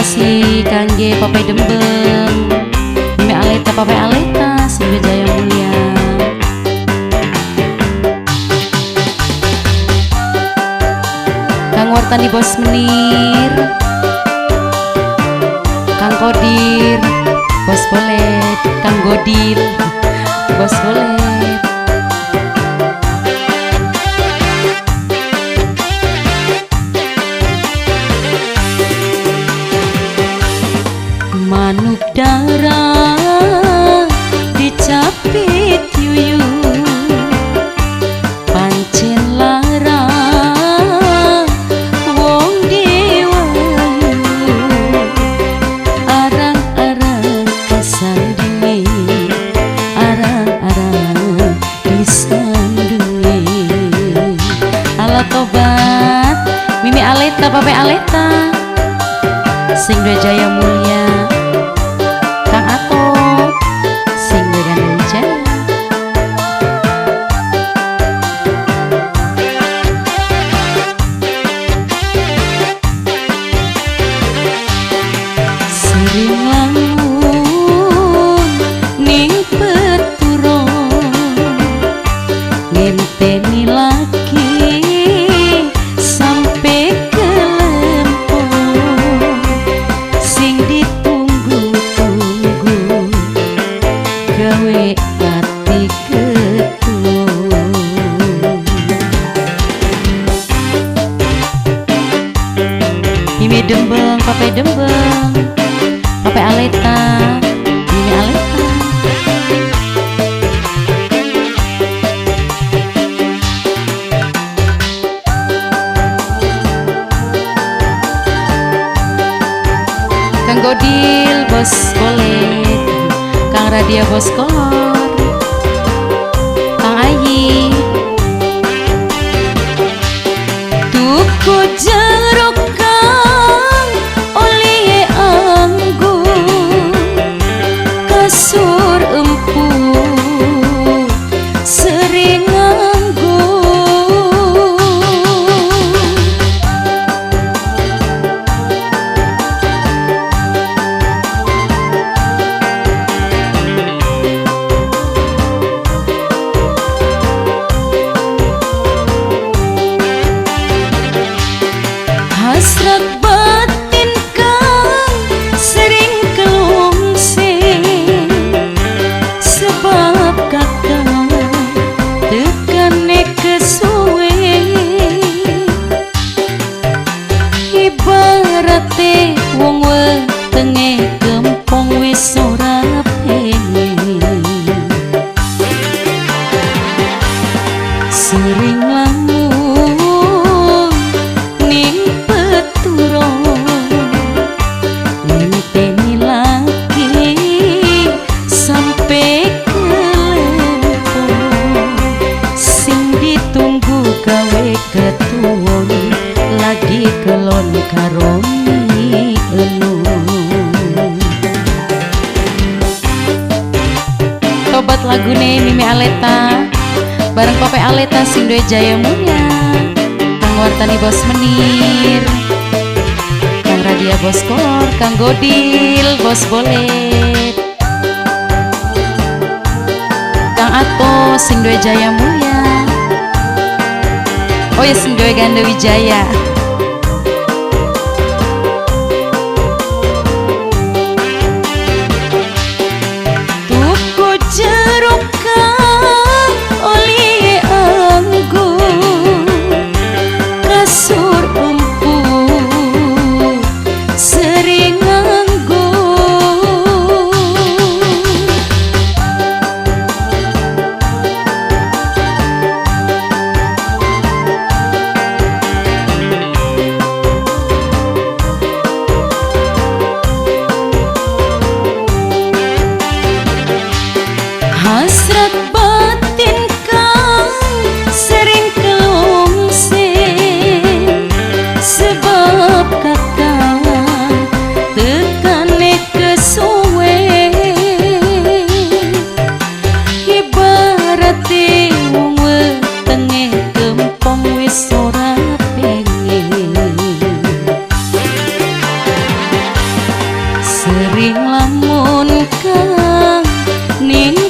Kasih kangge Papai Dembeng, Mimi Aleta, Papai Aleta, sing jaya mulia. Kang Wartani Bos Menir, Kang Kodir, Bos Bolet, Kang Godil, Bos Bolet. Manuk darah dicapit yuyu, pancen lara wong dewayu, arang-arang kesandungi, arang-arang disandungi. Ala tobat Mimi Aleta, Pape Aleta, sing duwe jaya mulia. Kang Ato sing duwe Ganda Wijaya. Sering lamun ning peturo, ngenteni laki sampe kelempong, sing ditunggu-tunggu gawe ati ketuo. Mimi Dembeng, Papai Dembeng, Papai Aleta, Mimi Aleta. Kang Godil Bos Bolet, Kang Radia Bos Kolor, Kang Ayi. Tuku jeruk kang oleh anggur, kasur empuk sering nganggur. Hasrat batin kang sering kelungsi, sebab kakang tekane kesuwe. Ibarate wong wetenge gempong wis ora pengen, sering lamun ning peturo, ngenteni laki sampe kelempong, sing ditunggu gawe ketuwon lagi kelon karo mi elu. Tobat lagune Mimi Aleta bareng Papai Aleta sing duwe jaya mulia. Kang Wartani Bos Menir, Kang Radia Bos Kolor, Kang Godil Bos Bolet, Kang Ato sing duwe jaya mulia. Oh ya, sing duwe Ganda Wijaya. Tuku jeruk kang oleh anggur, kasur empuk sering nganggur. Nanging lamun kang ning